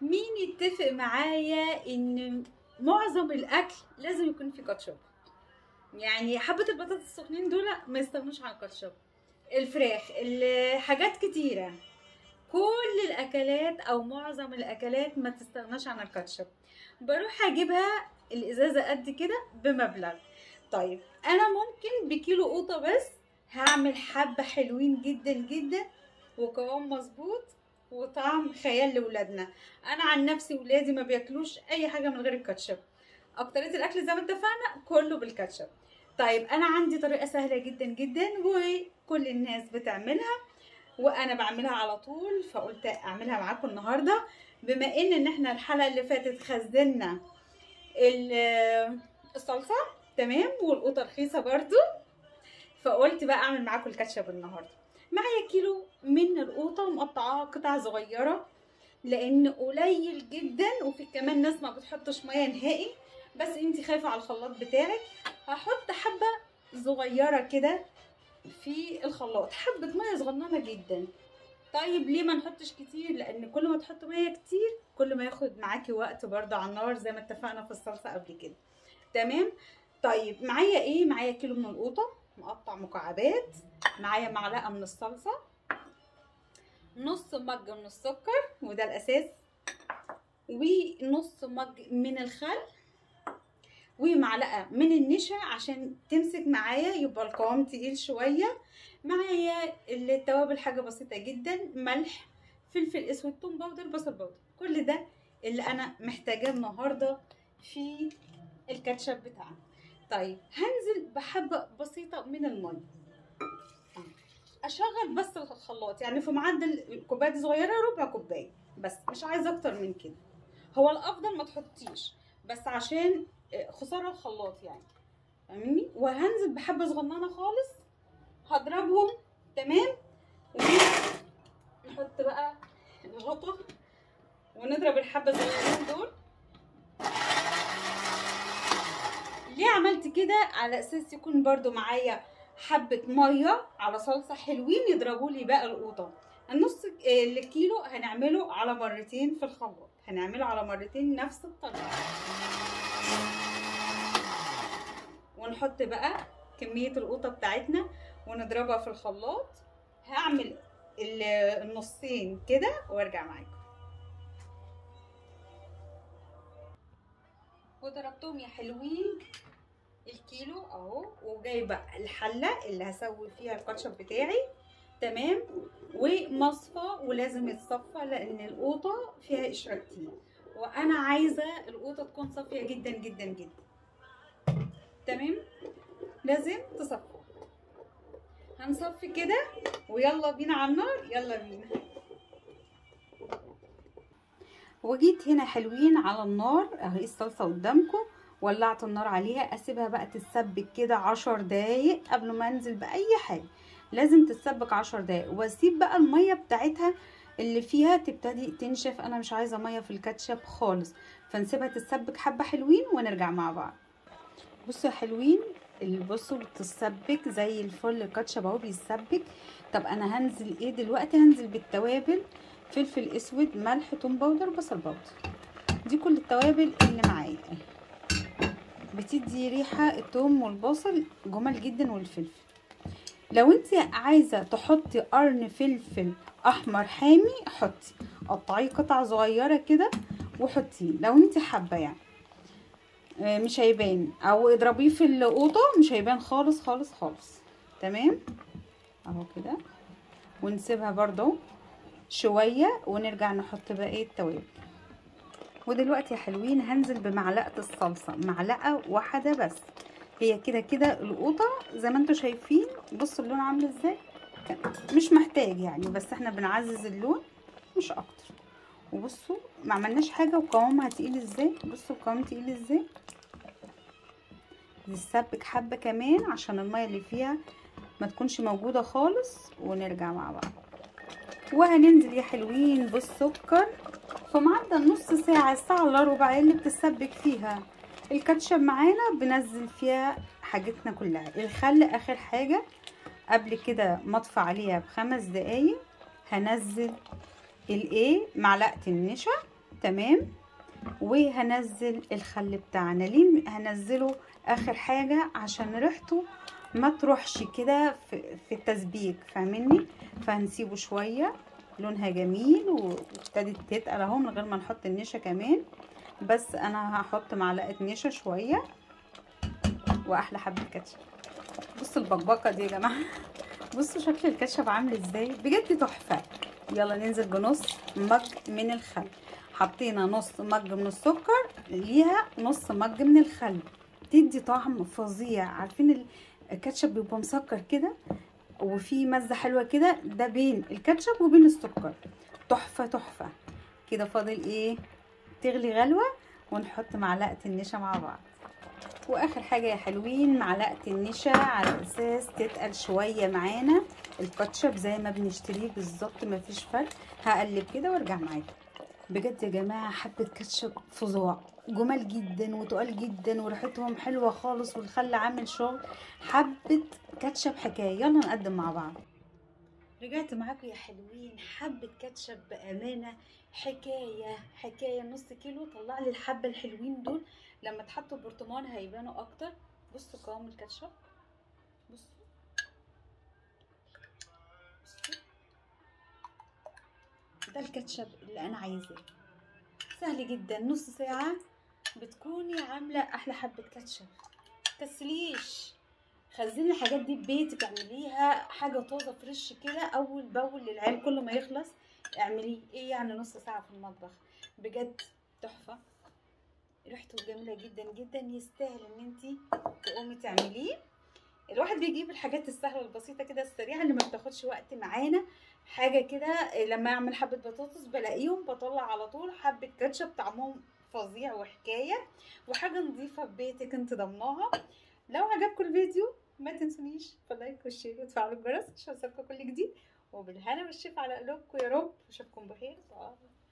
مين يتفق معايا ان معظم الاكل لازم يكون فيه كاتشب؟ يعني حبة البطاطس السخنين دول ما يستغنوش عن الكاتشب، الفراخ، الحاجات كتيرة، كل الاكلات او معظم الاكلات ما تستغناش عن الكاتشب. بروح اجيبها الازازة قد كده بمبلغ. طيب انا ممكن بكيلو قوطة بس هعمل حبة حلوين جدا جدا وقوام مظبوط وطعم خيال لولادنا. انا عن نفسي ولادي ما بياكلوش اي حاجة من غير الكاتشب، اكتريه الاكل زي ما اتفقنا كله بالكاتشب. طيب انا عندي طريقه سهلة جدا جدا وكل الناس بتعملها وانا بعملها على طول، فقلت اعملها معاكم النهارده. بما ان احنا الحلقة اللي فاتت خزنا الصلصه تمام والقوطه رخيصة برضو، فقلت بقى اعمل معاكم الكاتشب النهارده. معايا كيلو من القوطه ومقطعاها قطع صغيرة لان قليل جدا، وفي كمان ناس ما بتحطش مية نهائي، بس انتي خايفة على الخلاط بتاعك. هحط حبه صغيرة كده في الخلاط، حبه مية صغننه جدا. طيب ليه ما نحطش كتير؟ لان كل ما تحط مية كتير كل ما ياخد معاكي وقت برده على النار زي ما اتفقنا في الصلصه قبل كده، تمام. طيب معايا ايه؟ معايا كيلو من القوطه مقطع مكعبات، معايا معلقه من الصلصه، نص مج من السكر وده الاساس، ونص مج من الخل، ومعلقة من النشا عشان تمسك معايا يبقى القوام تقيل شوية. معايا التوابل حاجة بسيطة جدا، ملح، فلفل اسود، توم powder، بصل powder. كل ده اللي انا محتاجاه النهارده في الكاتشب بتاعنا. طيب هنزل بحبه بسيطة من المية، اشغل بس الخلاط يعني في معدل الكوباية دي صغيرة ربع كوباية بس، مش عايزه اكتر من كده. هو الافضل ما تحطيش بس عشان خسارة الخلاط يعني، فاهمني؟ وهنزل بحبه صغننه خالص هضربهم، تمام. ونحط بقى الغطا ونضرب الحبة الصغيرين دول. ليه عملت كده؟ على اساس يكون برضو معايا حبه مية على صلصه حلوين يضربوا لي بقى القوطه. النص الكيلو هنعمله على مرتين في الخلاط، هنعمله على مرتين نفس الطريقة. ونحط بقى كمية القوطه بتاعتنا ونضربها في الخلاط. هعمل النصين كده وارجع معاكم. وضربتهم يا حلوين الكيلو اهو، وجايبه الحلة اللي هسوي فيها الكاتشب بتاعي، تمام، ومصفى، ولازم يتصفى لان القوطه فيها قشرة كتير، وانا عايزه القوطه تكون صافية جدا جدا جدا، تمام. لازم تصفى. هنصفي كده ويلا بينا على النار، يلا بينا. وجيت هنا حلوين على النار اهي الصلصه قدامكم، ولعت النار عليها، اسيبها بقى تتسبك كده 10 دقايق قبل ما انزل باي حاجة. لازم تتسبك 10 دقايق، واسيب بقى المية بتاعتها اللي فيها تبتدي تنشف. انا مش عايزه مية في الكاتشب خالص، فنسيبها تتسبك حبه حلوين ونرجع مع بعض. بصوا يا حلوين، بصوا بتتسبك زي الفل الكاتشب اهو بيتسبك. طب انا هنزل ايه دلوقتي؟ هنزل بالتوابل، فلفل اسود، ملح، توم powder، بصل powder. دي كل التوابل اللي معايا، بتدي ريحه التوم والبصل جمال جدا، والفلفل. لو انت عايزه تحطي قرن فلفل احمر حامي حطي، قطعية قطع صغيرة كده وحطيه لو انت حابة يعني، مش هيبان، او اضربيه في القوطه مش هيبان خالص خالص خالص، تمام اهو كده. ونسيبها برضو شوية ونرجع نحط باقي التوابل. ودلوقتي يا حلوين هنزل بمعلقه الصلصه، معلقه واحدة بس، هي كده كده القوطه زي ما انتم شايفين. بصوا اللون عامل ازاي، مش محتاج يعني، بس احنا بنعزز اللون مش اكتر. وبصوا ما عملناش حاجة وقوامها تقيل ازاي، بصوا القوام تقيل ازاي. نسبك حبه كمان عشان المية اللي فيها ما تكونش موجودة خالص، ونرجع مع بعض. وهننزل يا حلوين بالسكر في معدل نص ساعة، الساعة الا ربع اللي بتسبك فيها الكاتشب معانا، بنزل فيها حاجتنا كلها. الخل اخر حاجة، قبل كده مطفى عليها ب5 دقايق. هنزل الايه معلقه النشا، تمام. وهنزل الخل بتاعنا. ليه هنزله اخر حاجة؟ عشان ريحته ما تروحش كده في التسبيك، فاهميني؟ فهنسيبه شوية. لونها جميل وابتدت تتقل اهو من غير ما نحط النشا كمان، بس انا هحط معلقه نشا شوية. واحلى حبه كاتشب. بصوا البقبقه دي يا جماعة، بصوا شكل الكاتشب عامل ازاي، بجد تحفة. يلا ننزل بنص مج من الخل. حطينا نص مج من السكر، ليها نص مج من الخل، تدي طعم فظيع. عارفين الكاتشب بيبقى مسكر كده وفي مزه حلوة كده، ده بين الكاتشب وبين السكر، تحفة تحفة كده. فاضل ايه؟ تغلي غلوه ونحط معلقه النشا مع بعض. واخر حاجة يا حلوين معلقه النشا، على اساس تتقل شوية معانا الكاتشب زي ما بنشتريه بالظبط، مفيش فرق. هقلب كده وارجع معاكم. بجد يا جماعة حبه كاتشب فظاع، جمال جدا وتقال جدا وريحتهم حلوة خالص، والخل عامل شغل. حبه كاتشب حكاية. يلا نقدم مع بعض. رجعت معاكم يا حلوين. حبه كاتشب بامانه حكاية حكاية. نص كيلو طلع لي الحبة الحلوين دول، لما تحطوا برطمان هيبانوا اكتر. بصوا قوام الكاتشب، بصوا بصوا، ده الكاتشب اللي انا عايزاه. سهل جدا، نص ساعة بتكوني عامله احلى حبه كاتشب. تسليش، خزني الحاجات دي في بيتك، اعمليها حاجة طازة fresh كده اول باول للعيال، كل ما يخلص اعمليه. ايه يعني نص ساعة في المطبخ؟ بجد تحفة، ريحته جميلة جدا جدا، يستاهل ان انتي تقومي تعمليه. الواحد بيجيب الحاجات السهلة البسيطة كده السريعة اللي ما بتاخدش وقت معانا. حاجة كده لما اعمل حبه بطاطس بلاقيهم بطلع على طول حبه كاتشب، طعمهم فظيع وحكاية، وحاجه نظيفة في بيتك انت ضمناها. لو عجبكم الفيديو ما تنسونيش في ال like وال share وتفعلوا الجرس عشان يوصلكم كل جديد، وبالهنا والشفا على قلوبكم يا رب. اشوفكم بخير. bye.